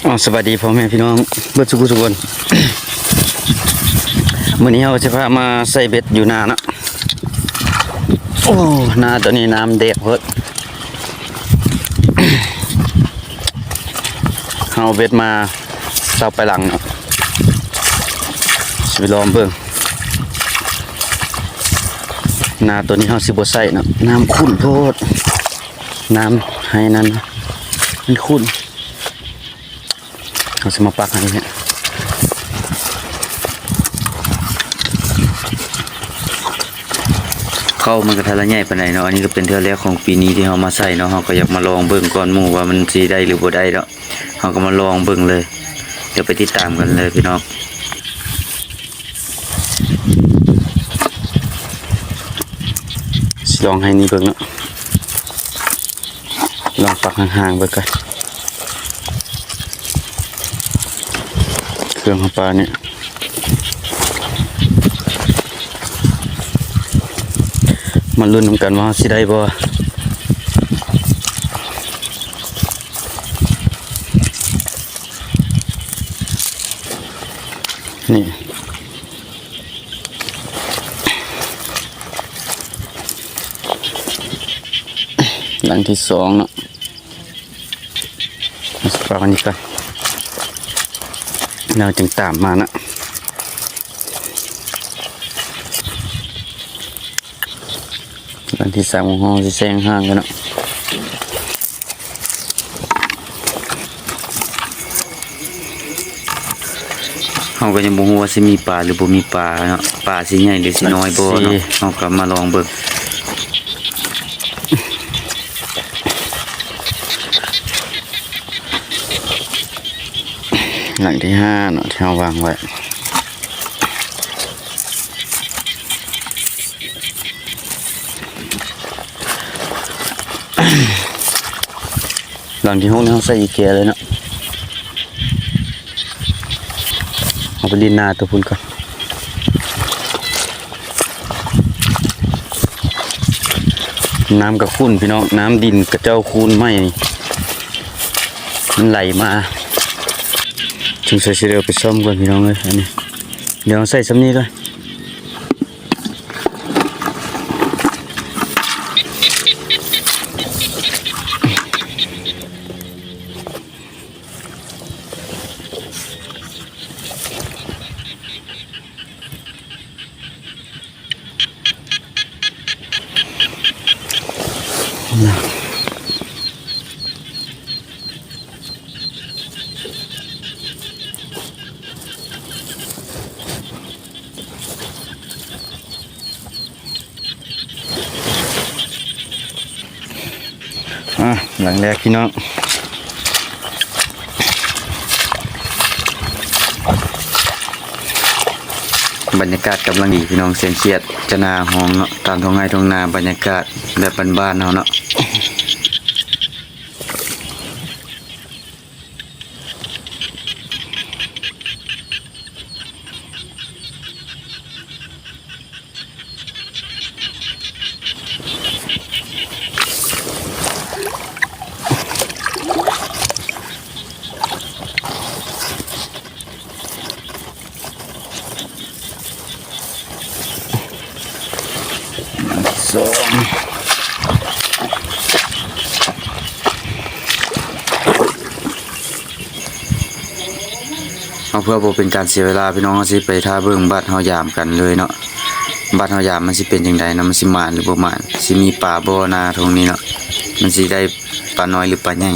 ເອົາ ສະບາຍດີພໍ່ແມ່ພີ່ນ້ອງເບິດສູ່ຜູ້ສູ່ຄົນ. ມື້ນີ້ເຮົາຊິພາມາໃສ່ເບັດຢູ່ນາເນາະ. ໂອ້ ນາໂຕນີ້ນ້ຳແດກໂພດ. ເຮົາເບັດມາຊາວປາຍຫຼັງເນາະ, ຊິໄປລອງເບິ່ງ. ນາໂຕນີ້ເຮົາຊິບໍ່ໃສ່ເນາະ, ນ້ຳຂຸ້ນໂພດ, ນ້ຳໄຮ່ນັ້ນມັນຂຸ້ນ. ເຮົາຊິມາປັກອັນນີ້. ເຂົ້າມັນກໍທັນລະໃຫຍ່ປານໃດເນາະ, ອັນນີ້ກໍເປັນເທື່ອແລກຂອງປີນີ້ທີ່ເຮົາມາໃສ່ເນາະ, ເຮົາກໍຢາກມາລອງເບິ່ງກ່ອນໝູ່ວ່າມັນຊິໄດ້ຫຼືບໍ່ໄດ້ເນາະ. ເຮົາກໍມາລອງເບິ່ງເລີຍ, ດຽວໄປຕິດຕາມກັນເລີຍພີ່ນ້ອງ. ຊິລອງໃຫ້ນີ້ເບິ່ງເນາະ, ລອງປັກຫ່າງໆເບິ່ງກ່ອນ. ເຄື່ອງເຮົາປານີ້ ມາລຸ້ນນຳກັນວ່າເຮົາຊິໄດ້ບໍ່. ນີ້ ຫຼັງທີສອງເນາະ, ເອົາປາກອັນນີ້ກ່ອນ ແລ້ວຈຶ່ງຕາມມາເນາະ. ອັນທີສາມຂອງເຮົາຊິແຊງຫ່າງກັນເນາະ. ເຮົາກໍຍັງບໍ່ຮູ້ວ່າຊິມີປາຫຼືບໍ່ມີປາເນາະ, ປາຊິໃຫຍ່ຫຼືຊິນ້ອຍບໍ່ເນາະ, ເຮົາກໍມາລອງເບິ່ງ. ຫຼັງທີຫ້າເນາະ ທີ່ເຮົາວາງໄວ້. ຫຼັງທີຫົກນີ້ເຮົາໃສ່ອີແກເລີຍເນາະ, ເຮົາໄປຫຼິ້ນນາຕົວພຸ້ນກ່ອນ. ນ້ຳກະຂຸ້ນພີ່ນ້ອງ, ນ້ຳດິນຂະເຈົ້າຂູດໃໝ່ນີ້ ມັນໄຫຼມາ. ສົງໄສຊິໄດ້ເອົາໄປສ້ອມກ່ອນພີ່ນ້ອງເອີຍ. ອັນນີ້ດຽວໃສ່ຊ່ຳນີ້ກ່ອນ. ອ່າ ຫຼັງແລກພີ່ນ້ອງ, ບັນຍາກາດກຳລັງດີພີ່ນ້ອງ, ສຽງຂຽດຈະໜ້າຮ້ອງເນາະ, ຕາມທົ່ງໄຮ່ທົ່ງນາ, ບັນຍາກາດແບບບ້ານໆເຮົາເນາະ. ອັນທີສອງ ເອົາ ເພື່ອບໍ່ເປັນການເສຍເວລາ ພີ່ນ້ອງ ເຮົາຊິໄປຖ້າເບິ່ງບັດເຮົາຢາມກັນເລີຍເນາະ. ບັດເຮົາຢາມມັນຊິເປັນຈັ່ງໃດເນາະ, ມັນຊິໝານຫຼືບໍ່ໝານ, ຊິມີປາບໍ່ນາທົ່ງນີ້ເນາະ, ມັນຊິໄດ້ປານ້ອຍຫຼືປາໃຫຍ່.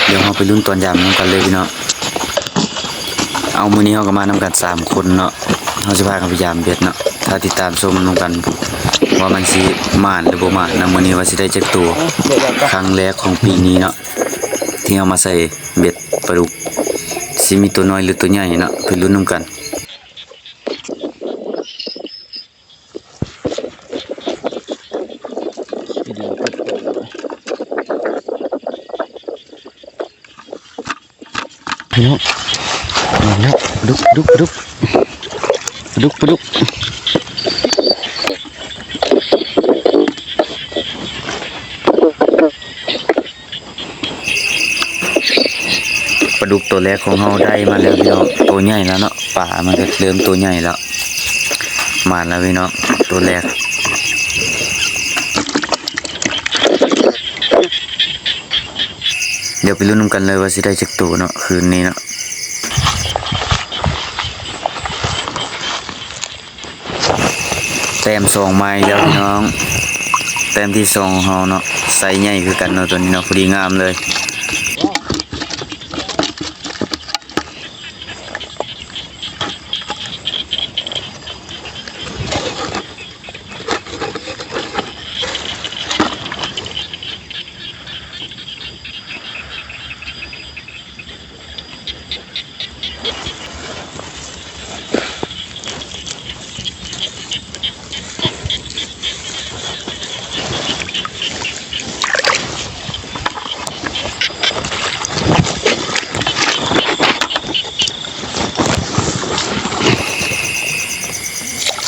ດຽວເຮົາໄປລຸ້ນຕອນຢາມນຳກັນເລີຍພີ່ນ້ອງ. ເອົາ ມື້ນີ້ເຮົາກໍມານຳກັນສາມຄົນເນາະ, ເຮົາຊິພາກັນໄປຢາມເບັດເນາະ. ຖ້າຕິດຕາມຊົມນຳກັນວ່າມັນຊິໝານຫຼືບໍ່ໝານນະ, ມື້ນີ້ວ່າຊິໄດ້ຈັກໂຕ. ຄັ້ງແລກຂອງປີນີ້ເນາະ ທີ່ເຮົາມາໃສ່ເບັດປາດຸກ, ຊິມີໂຕນ້ອຍຫຼືໂຕໃຫຍ່ເນາະ, ໄປລຸ້ນນຳກັນ. ພີ່ນ້ອງ ມາແລ້ວ ປາດຸກ ປາດຸກ ປາດຸກ ປາດຸກ. ລູກໂຕແລກຂອງເຮົາໄດ້ມາແລ້ວພີ່ນ້ອງ ໂຕໃຫຍ່ແລ້ວເນາະ ປາມັນກໍເລີ່ມໂຕໃຫຍ່ແລ້ວ ມາແລ້ວພີ່ນ້ອງ ໂຕແລກ. ດຽວໄປລຸ້ນນຳກັນເລີຍວ່າຊິໄດ້ຈັກໂຕເນາະ ຄືນນີ້ເນາະ. ແຕ້ມສອງມາອີກແລ້ວພີ່ນ້ອງ ແຕ້ມທີສອງຂອງເຮົາເນາະ ໄຊໃຫຍ່ຄືກັນເນາະ ໂຕນີ້ເນາະ ພໍດີງາມເລີຍ.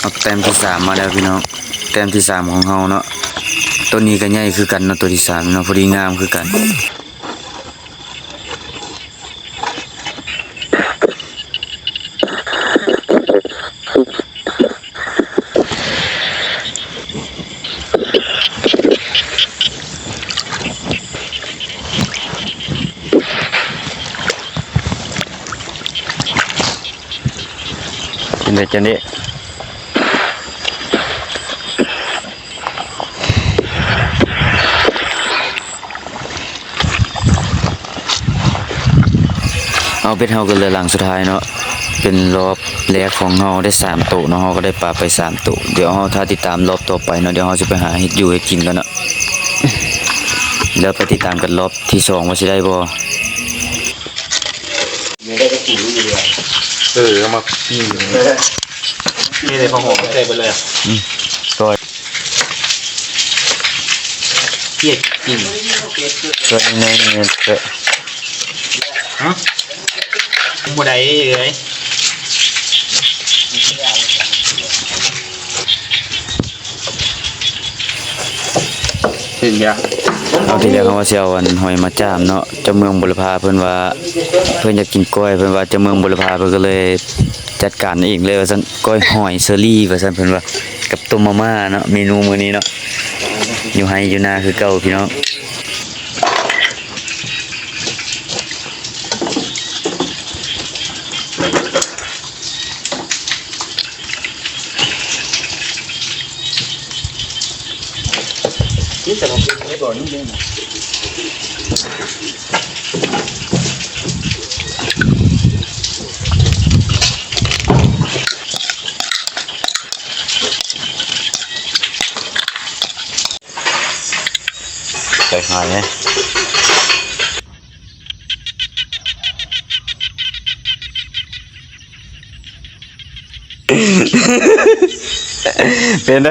ເອົາແຕ້ມທີສາມມາແລ້ວພີ່ນ້ອງ ແຕ້ມທີສາມຂອງເຮົາເນາະ ໂຕນີ້ກໍໃຫຍ່ຄືກັນເນາະ ໂຕທີສາມເນາະ ພໍດີງາມຄືກັນ. ເປັນໄດຈັ່ງນີ້? ເອົາ ເບັດເຮົາກໍເຫຼືອຫຼັງສຸດທ້າຍເນາະ ເປັນລອບແລກຂອງເຮົາໄດ້ສາມໂຕເນາະ ເຮົາກໍໄດ້ປາໄປສາມໂຕ. ດຽວເຮົາຖ້າຕິດຕາມລອບຕໍ່ໄປເນາະ ດຽວເຮົາຊິໄປຫາເຮັດຢູ່ເຮັດກິນກ່ອນເນາະ ແລ້ວໄປຕິດຕາມກັນລອບທີສອງວ່າຊິໄດ້ບໍ່. ນີ້ໄດ້ກໍກິນດີວ່າ ເອີ ເອົາມາປີ້ງ ນີ້ໄດ້ຜ້າຫອມໃສ່ເບິດເລີຍ ອືມ ກ້ອຍ ເກຍກິນ ກ້ອຍໃນນີ້ ຮະ ບໍ່ໄດ້ເອີຍ. ເອົາ ທີແລກເຮົາວ່າຊິເອົາອັນຫອຍມາຈາມເນາະ ເຈົ້າເມືອງບຸລະພາເພິ່ນວ່າ ເພິ່ນຢາກກິນກ້ອຍ ເພິ່ນວ່າເຈົ້າເມືອງບຸລະພາເພິ່ນກໍເລີຍຈັດການເອງເລີຍວ່າຊັ້ນ ກ້ອຍຫອຍເຊີຣີວ່າຊັ້ນ ເພິ່ນວ່າ ກັບຕົ້ມມາມ່າເນາະ ເມນູມື້ນີ້ເນາະ ຢູ່ໄຮ່ຢູ່ນາຄືເກົ່າພີ່ນ້ອງ. ໄປຫາແດ່ ເປັນໄດ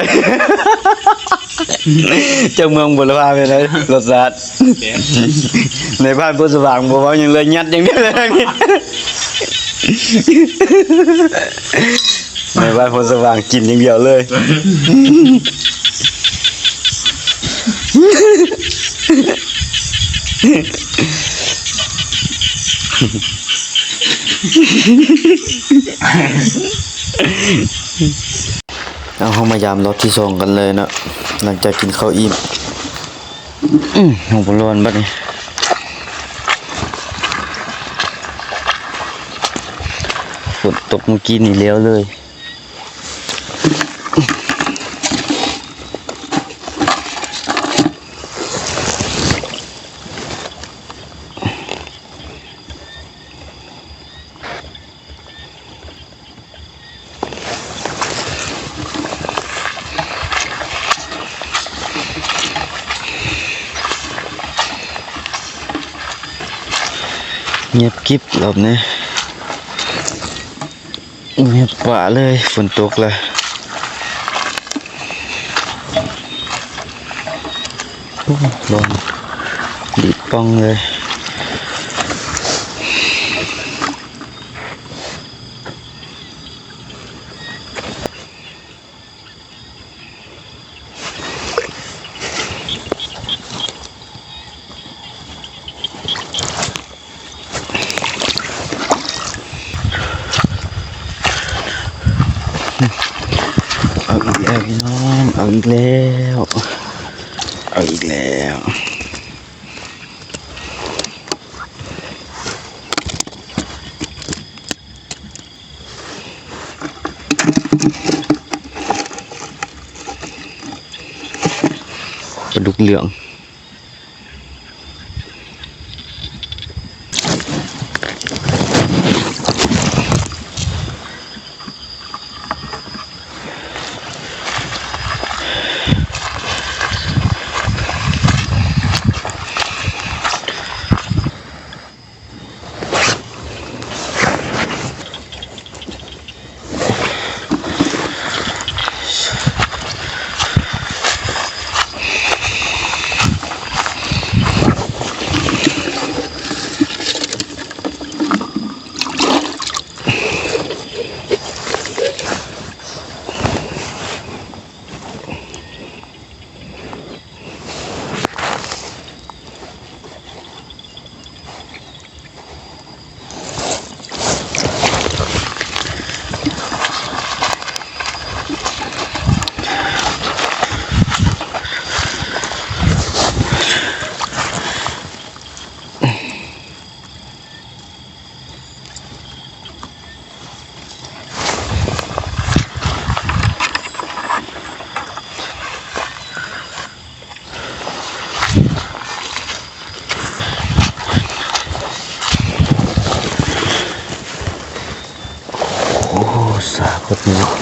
ເຈົ້າເມືອງບຸລະພາ ເປັນໄດ ລົດຊາດ? ແຊບ ນາຍພານໂພນສະຫວ່າງບໍ່ເວົ້າຫຍັງເລີຍ ຍັດຢ່າງດຽວເລີຍ ນາຍພານໂພນສະຫວ່າງກິນຢ່າງດຽວເລີຍ. ເອົາ ເຮົາມາຢາມລອບທີສອງກັນເລີຍເນາະ ຫຼັງຈາກກິນເຂົ້າອີ່ມ. ອື ຫົວບໍ່ຮ້ອນບັດນີ້ ຝົນຕົກມື້ກີ້ນີ້ແລ້ວເລີຍ. ງຽບກິບລອບນີ້ ງຽບປະເລີຍ ຝົນຕົກລະ ໂອ້ ຮ້ອນ ດີດປ່ອງເລີຍ. ເ ເອົາອີກແລ້ວ ເອົາອີກແລ້ວ ປາດຸກເຫຼືອງ. ໂອ້ ຊາໂພດເນາະ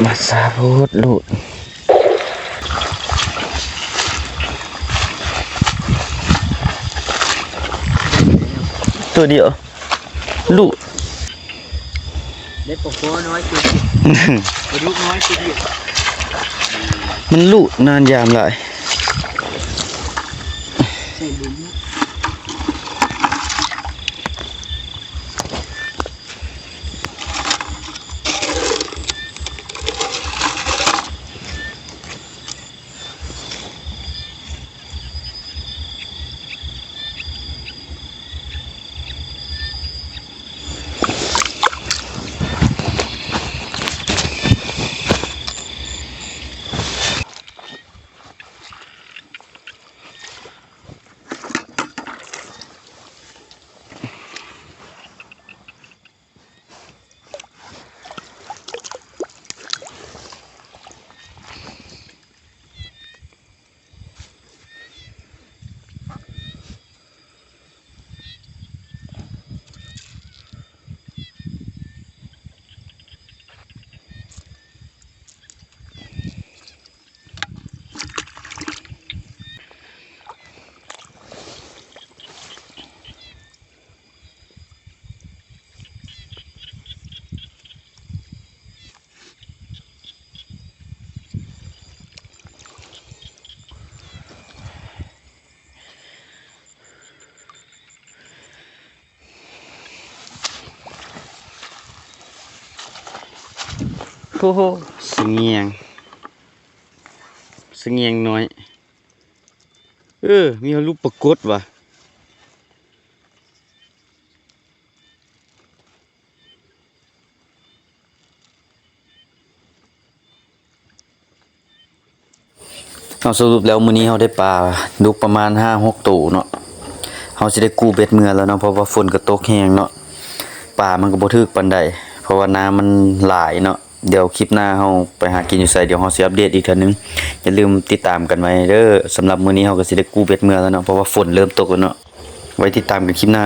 ມາຊາໂພດໂລດ ຕົວດຽວ ລູກ ໄດ້ປາຄໍນ້ອຍຕົວດຽວ ປາດຸກນ້ອຍຕົວດຽວ ມັນລູກນານຍາມຫຼາຍ ໃສ່ບຸນເນາະ. ໂອ້ໂຫ ສະຫງ່ຽງ ສະຫງ່ຽງນ້ອຍ ເອີ ມີຮູບປາກົດຫວາ. ເຮົາສະຫຼຸບແລ້ວ ມື້ນີ້ເຮົາໄດ້ປາດຸກປະມານຫ້າຫົກໂຕເນາະ. ເຮົາຊິໄດ້ກູ້ເບັດເມືອແລ້ວເນາະ ເພາະວ່າຝົນກໍຕົກແຮງເນາະ ປາມັນກໍບໍ່ຖືກປານໃດ ເພາະວ່ານ້ຳມັນຫຼາຍເນາະ. ດຽວຄລິບໜ້າເຮົາໄປຫາກິນຢູ່ໃສ ດຽວເຮົາຊິອັບເດດອີກເທື່ອໜຶ່ງ. ຢ່າລືມຕິດຕາມກັນໄວ້ເດີ. ສຳລັບມື້ນີ້ເຮົາກໍຊິໄດ້ກູ້ເບັດເມືອແລ້ວເນາະ ເພາະວ່າຝົນເລີ່ມຕົກແລ້ວເນາະ. ໄວ້ຕິດຕາມກັນຄລິບໜ້າ.